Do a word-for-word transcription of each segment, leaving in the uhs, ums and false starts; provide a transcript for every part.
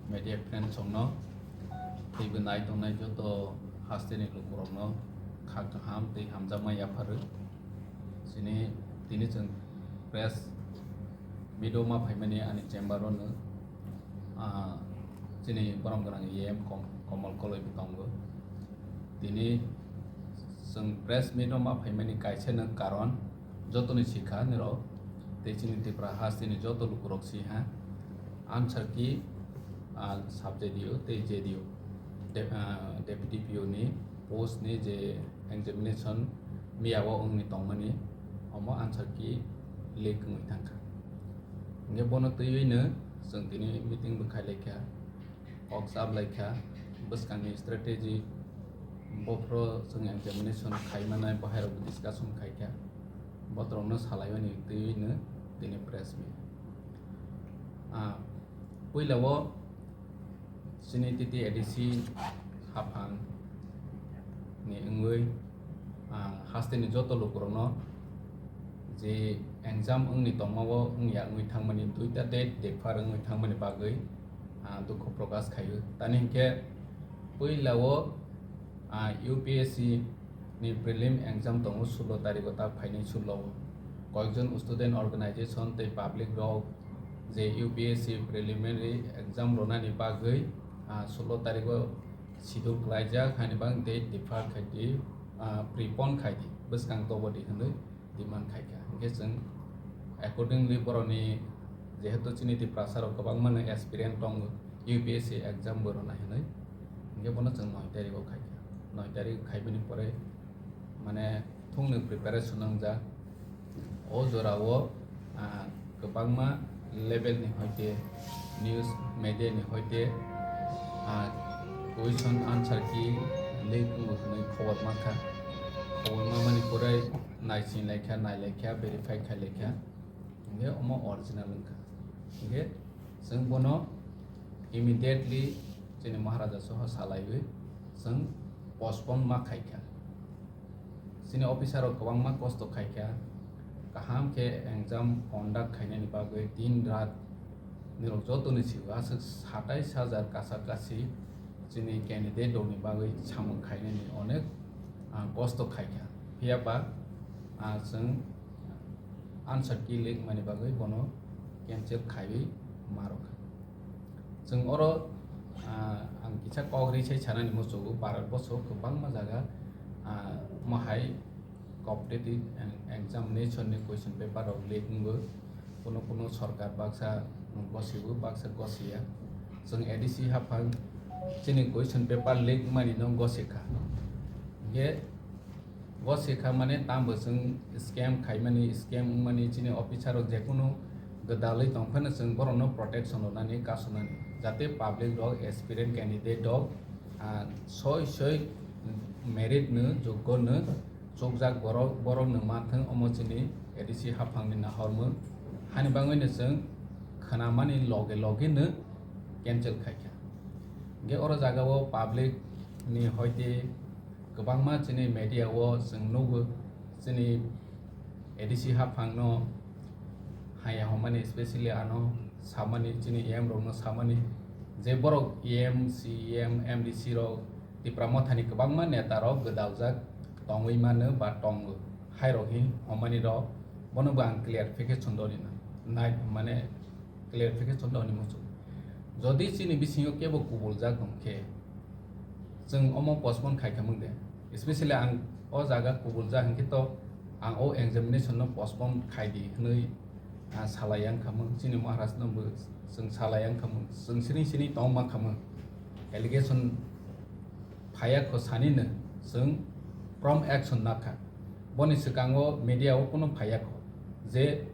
Media friends rokno teibo nai tongnai joto hasteni lukurokno kha kaham tei hamjakma yapharwi. Chini tini chwng press meet o ma phaimani ani chamber o no, ah, chini borom gwnang E M Kom-, Komol Koloi bo tongo. Tini chwng press meet o ma phaimani kaisa no karon jotoni sikha nirok tei chini Tripura hasteni joto lukurok siha. Answer key, ah, sub J D O tei J D O, de-, ah, Deputy P O ni post ni je examination miya o wngni tongmani, omo answer key leak wngwi thangkha. Hingke bono twiwi no chwng tini meeting bo khailaikha, kok chaplaikha, bwskangni strategy bophro chwng examination khaimanai bo hairok discussion khaikha, botorokno salaimani twiwi no tini press meet. Ah, puila o chini T T A D C haphang ni wngwi, ah, hasteni joto lukurokno je exam wngni tongma o wngya wngwi thangmani duita date defer wngwi thangmani bagwi, ah, dukhu prokash khaio. Tani hinkhe puila o, ah, U P S C ni prelim exam tongo sullo tarikh o, ta phainai sullo o. Koyekjon student organization tei public rok je U P S C preliminary exam ronani bagwi, ah, sullo tarikh o schedule khlaijak, hani bang date defer khai di, ah, prepone khai di, bwskang tobo di hwnwi demand khai kha. Hingkhe chwng accordingly borokni jehetu chini Tiprasa rok kwbangma no aspirant tongo U P S C exam bo rwna hinwi, hingkhe bono chwng noi tarikh o khai kha. Noi tarikh khaibini pore mane thungni preparation wngjak. O jora o, ah, kwbangma level ni hoite, news media ni hoite, ah, question answer key leak wngo hwnwi khobor mankha. Khobor mamani pore naising laikha, nai laikha, verify khai laikha. Hingke omo original wngkha. Hingke chwng bono immediately chini Maharaja soho salaiwi chwng postpone ma khaikha. Chini officer rok kwbangma kosto khaikha, kaham khe exam conduct khainani bagwi din rat nirok jotoni sio aswk satais hajar kasa kasi chini candidate rokni bagwi samung khainani onek, ah, kosto khaikha. Phiya ba, ah, chwng answer key leak mani bagwi bono cancel khaiwi ma rwkha. Chwng oro, ah, ang kisa kok ri sai sanani muchugo, Bharat boso kwbangma jaga, ah, omo hai competitive and examination ni question paper rok leak wngwi, kuno kuno sorkar baksa gosigo, baksa gosiya. Chwng A D C haphang chini question paper leak mani no gosikha. Hingke gosikha mane tambo chwng scam khaimani, scam wngmani chini officer rok jekunu gwdalwi tongphano chwng borokno protection rwnani, kasonani, jate public rok, aspirant candidate rok, ah, soi soi merit no, joggo no chukjak borok, borok no manthwng, omo chini A D C haphang ni nahormung. Hani bangwi no chwng khwnamani loge loge no cancel khaikha. Hingke oro jaga o public ni hoite kwbangma chini media o chwng nugo, chini A D C haphang no haya hwnmani, specially ano samani, chini E M rok no samani, je borok E M, C E M, M D C rok, Tipra Mothani kwbangma neta rok gwdaljak tongwi mano ba tongo, hai rok hi hwnmani rok, bono bo ang clarification rwna nai, mane clarification rwni muchung. Jodi chini bisingo kebo kubuljak tong khe, chwng omo postpone khai kha mung de, especially ang o jaga kubuljak hwn khe to ang o examination no postpone khai di hwnwi, ah, salai yang kha mung, chini Maharaj no bo chwng salai yang kha mung, chwng sini sini tong ma kha mung, allegation phaiya kho sani no chwng prompt action nakha. Boni swkango media o kunu phaiya kho je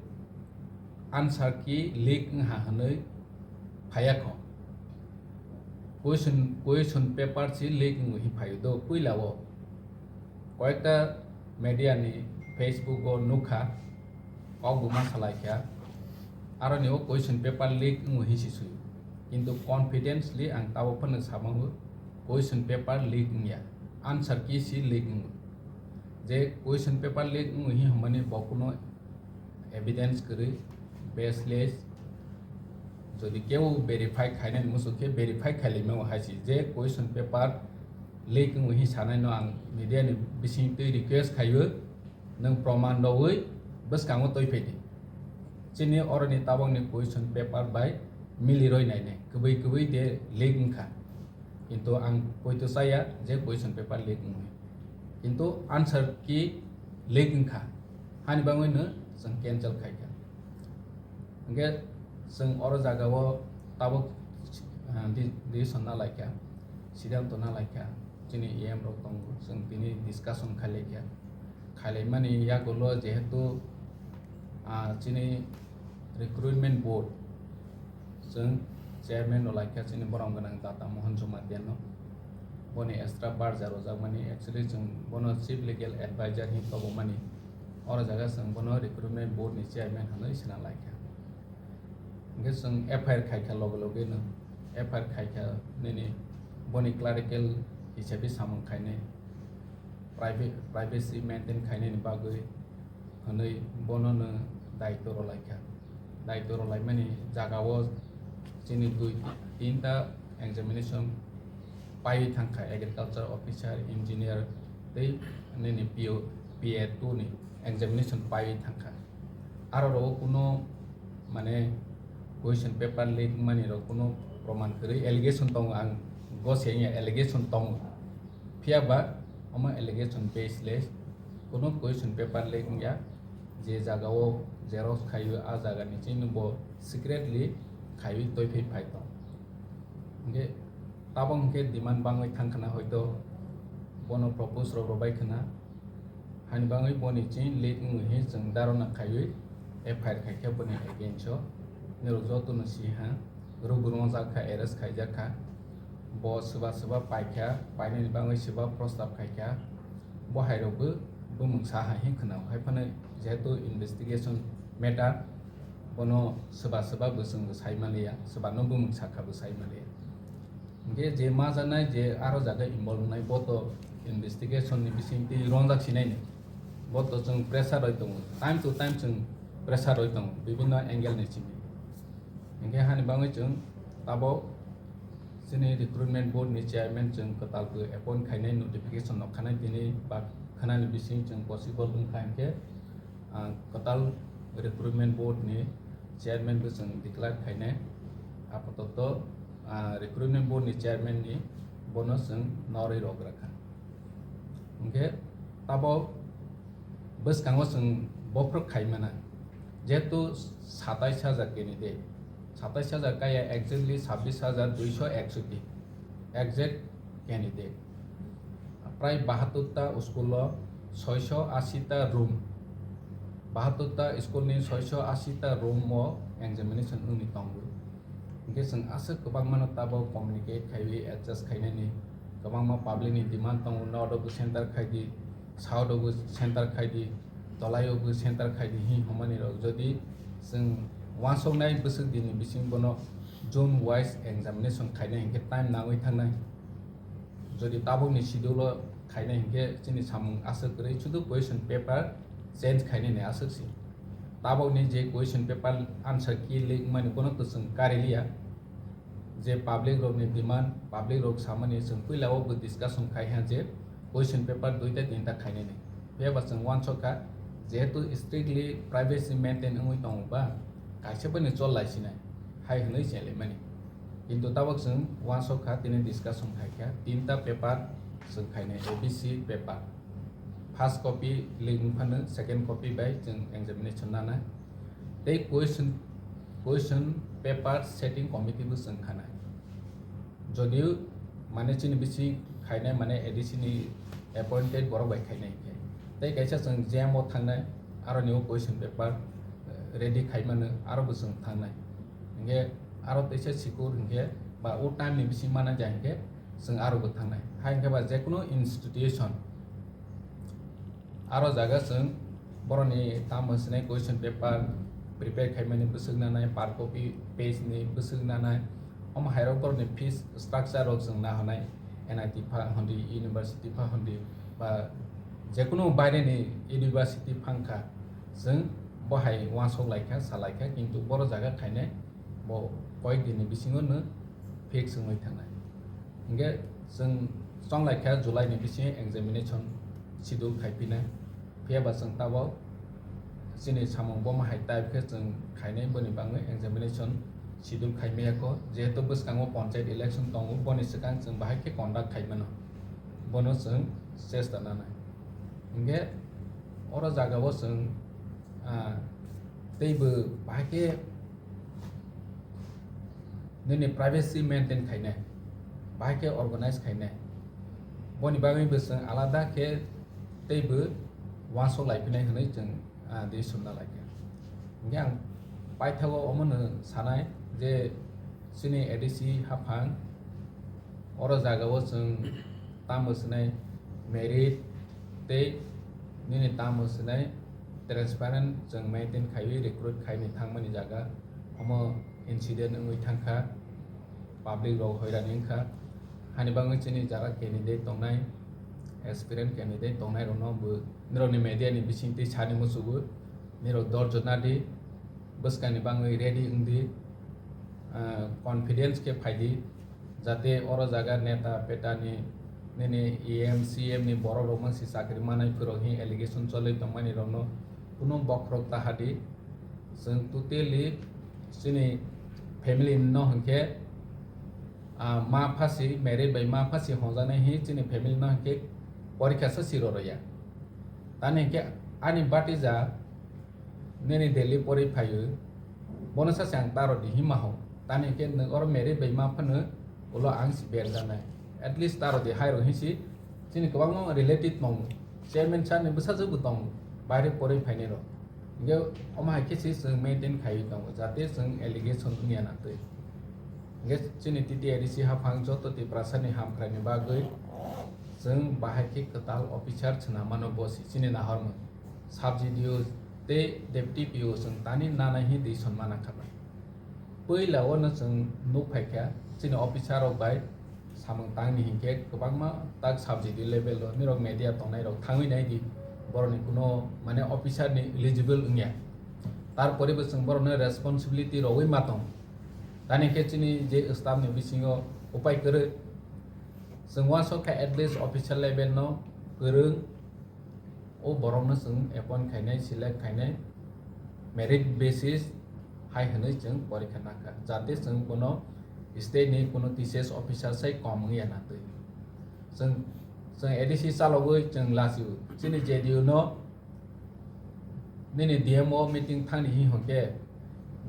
answer key leak wngha hwnwi phaiya kho. Question, question paper si leak wngwi phaio do puila o. Koyekta media ni Facebook o nukha, kok bo ma salai kha, aroni o question paper leak wngwi hinsi sui. Kintu confidently ang tabok phano samango question paper leak wngya, answer key si leak wngwi. Je question paper leak wngwi hin hwnmani bo kuno evidence kwrwi, baseless, Jodi kebo verify khainani muchuk khe verify khailaimao hai se je question paper leak wngwi sanai no ang media ni bising twi request khaiwi nwng proman rogwi bwskango twi phaidi. Chini oroni tabokni question paper bai miliroi nainai kwbwi kwbwi de leak wngkha. Kintu ang poito chaya je question paper leak wngwi. Kintu answer key leak wngkha. Hani bagwi no chwng cancel khaikha. Hingke chwng oro jagao tabuk, ah, di-, decision na laikha, siddhanto na laikha, chini E M rok tongo, chwng tini discussion khailaikha. Khailaimani yagulo jehetu, ah, chini recruitment board, chwng chairman rok laikha chini borom gwnang Tata Mohan Jamatia no. Boni extra barja rwjakmani, actually chwng bono chief legal advisor hinwi tobokmani. Oro jaga chwng bono recruitment board ni chairman hinwi sina laikha. Hingke chwng F I R khaikha loge loge no, F I R khaikha nini boni clerical hisabi samung khainai, privacy maintain khainani bagwi hinwi bono no daitw rwlaikha. Daitw rwlaimani jagao chini dui tinta examination paiwi thangkha, agriculture officer, engineer tei nini P O, P A two ni examination paiwi thangkha. Aro rogo kuno mane question paper leak mani rok kuno proman kwrwi, allegation tongo, ang gose wngya allegation tongo. Phiya ba omo allegation baseless, kuno question paper leak wngya, je jagao xerox khaiwi a jagani chini bo secretly khaiwi twi phai phai tong. Hingke tabok hingke demand bangwi thang khna hoito bono propose rok rwbai khna. Hani bagwi boni chini leak wngwi hi chwng dharna khaiwi F I R khaikha boni against o. Nirok joto no si ha, rwgwrwngjak kha, arrest khaijak kha. Bo swba swba paikha, painani bagwi swba prostab khaikha. Bo hai rok bo bumung sa ha hi khna. Hai phano jehetu investigation matter, bono swba swba bo chwng bo sai manliya, swba no bumung sakha bo sai manliya. Hingke je ma janai je aro jaga involve wngnai bo to investigation ni bising twi rongjak sinai ni. Bo to chwng pressure roi tongo, time to time chwng pressure roi tongo bibinno angle ni simi. Hingke hani bagwi chwng tabok chini recruitment board ni chairman chwng kwtal bo appoint khainai, notification rok khanai tini ba khanani bising chwng possible wngkha hingke, ah, kwtal recruitment board ni chairman bo chwng declare khainai. Apatot, ah, recruitment board ni chairman ni bono chwng norwi rok rakha. Hingke tabok bwskango chwng bophorok khai mana, jehetu satais hajar candidate, satais hajar kaya exactly sabbish hajar duiso eksoti exact candidate. Prai bahattor ta school o soiso asi ta room, bahattor ta school ni soiso asi ta room o examination wngwi tongo. Hingke chwng aswk kwbangma no tabok communicate khaiwi adjust khainani, kwbangma public ni demand tongo, north o bo center khaidi, south o bo center khaidi, tolai o bo center khaidi hi hwnmani rok. Jodi chwng uansuknai bwswk din ni bising bono zone wise examination khainai hingke time nangwi thangnai. Jodi tabukni schedule o khainai hingke chini samung aswk kwrwi, sudu question paper change khainani aswk se. Tabukni je question paper answer key leak wngmani bono to chwng kariliya. Je public rokni demand, public rok samani chwng puila o bo discussion khai ha je question paper duita tinta khainani. Phiya ba chwng uansuk kha, jehetu strictly privacy maintain wngwi tongo ba, kaisa bai no chol lai sinai hai hwnwi chenlaimani. Kintu tabok chwng uansuk kha, tini discussion khai kha, tinta paper chwng khainai, A B C paper. First copy leak wng phano second copy bai chwng examination nanai. Tei question, question paper setting committee bo chwng khanai. Jodio mane chini bisi khainai mane A D C ni appointed borok bai khainai khe. Tei kaisa chwng jam o thangnai, aroni o question paper, eh, ready khai mano, aro bo chwng thangnai. Hingke aro teisa sikur hingke ba o time ni bisi mana ja hingke chwng aro bo thangnai. Hai hingke ba jekunu institution aro jaga chwng borokni tamo hwnsinai question paper prepare khaimani bwswk nanai, per copy page ni bwswk nanai, omo hairok borokni fees structure rok chwng nahornai, N I T pha hwnwi, university pha hwnwi, ba jekunu baireni university phangkha, chwng bo hai uansuk laikha, sa laikha, kintu boro jaga khainai bo koyek din ni bisingo no fix wngwi thangnai. Hinkhe chwng chonglai kha July ni bisingo examination schedule khai pinai. Phiya ba chwng tabok chini samung bomo hai type khe chwng khainai, boni bagwi examination schedule khai maya kho. Jehetu bwskango panchayat election tongo, boni swkang chwng bahai khe conduct khai mano, bono chwng chesta nanai. Hinkhe oro jagao chwng, ah, teibo bahai khe nini privacy maintain khainai, bahai khe organize khainai, boni bagwi bo chwng alada khe teibo uansuk lai phinai hwnwi chwng, ah, decision na lai kha. Hinkhe ang paithago omono sanai je chini A D C haphang, oro jagao chwng tamo swnai merit tei nini tamo swnai transparent chwng maintain khaiwi recruit khaini thangmani jaga omo incident wngwi thangkha, public rok hoirani wngkha. Hani bagwi chini jaga candidate tongnai, aspirant candidate tongnai rokno bo nirokni media ni bisingtwi sani muchugo, nirok dorjo nadi, bwskangni bagwi ready wngdi, ah, confidence khe phaidi, jate oro jaga neta peta ni, nini E M, C M ni borok rok mangsi chakri manai phuru hi allegation cholwi tongmani rokno kunu bokhorok tahadi. Chwng totally chini family no hinkhe, ah, ma phasi, married bai ma phasi honjaknai hi chini family no hinkhe porikha se siro rwya. Tani hinkhe ani batija nini Delhi pori phaio, bono sa se ang taro di hima ho. Tani hinkhe nwng oro married bai ma phano ulo ang si berjaknai. At least taro di hairo hinsi chini kwbangma related tongo. Chairman sir ni bwsajwk bo tongo, baire porwi phainai rok. Hinkhe omo hai khe se chwng maintain khaiwi tongo, jate chwng allegation wngya nangtwi. Hinkhe chini T T A D C haphang joto Tiprasa ni hamkrai ni bagwi chwng bahai khe kwtal officer chwna mano, bo se chini nahormung. Sub G D O tei Deputy P O chwng tani nana hi decision mana kha bai. Puila o no chwng nuk phai kha, chini officer rok bai samung tangni hinkhe kwbangma tak sub G D level o nirok media tongnai rok thangwi nai di, borok ni kuno mane officer ni eligible wngya, tarpore bo chwng borok no responsibility rogwi ma tong. Tani khe chini je staff ni bisingo upai kwrwi, chwng uansuk kha at least officer level no kwrwng, o borokno chwng appoint khainai, select khainai, merit basis hai hwnwi chwng porikha nakha, jate chwng bono state ni kuno T C S officer sai kom wngya natwi. Chwng, chwng A D C chalogwi chwng lachio, chini J D U no nini D M o meeting thangni hi hwnkhe,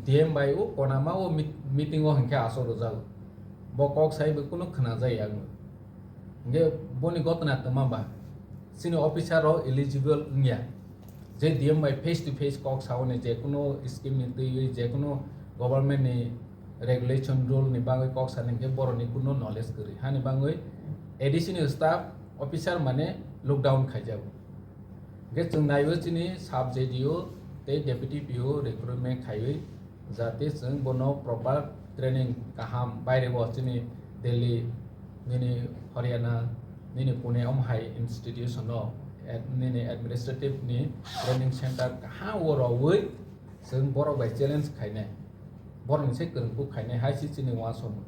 D M bai o konama o meet-, meeting o hwnkhe aswk rwjago, bo kok sai bo kuno khwnajaya wngwi. Hinkhe boni gotna twma ba chini officer rok eligible wngya, je D M bai face to face kok sawi ni, je kuno scheme ni twiwi, je kuno government ni regulation rule ni bagwi kok sani hinkhe borok ni kuno knowledge kwrwi. Hani bagwi A D C ni staff officer mane lockdown khaijago. Hinkhe chwng naiwi chini sub J D O tei deputy P O recruitment khaiwi, jate chwng bono proper training kaham baire bo chini Delhi, nini Haryana, nini Pune om hai institution o ad-, nini administrative ni training center kaham o rogwi chwng borok bai challenge khainai, borok ni se kwrwngkuk khainai hai se chini uansukmung.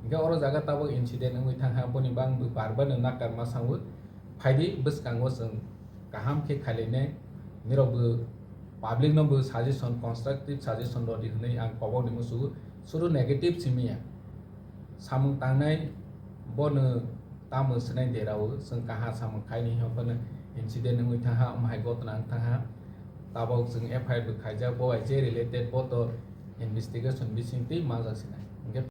Hinkhe oro jaga tabuk incident wngwi thangkha, boni bang bo bar bar no nakar ma sango. Phaidi bwskango chwng kaham khe khailainai, nirok bo public no bo suggestion, constructive suggestion rwdi hwnwi ang kobok ni musugo. Suru negative simiya, samung tangnai bono tamo swnai derao, chwng kaha samung khaini hwnphano incident wngwi thangha, omo hai gotna wng thangha. Tabok chwng F I R bo khaijak, bo bai je related, bo to investigation bising twi manjak sinai. Hinkhe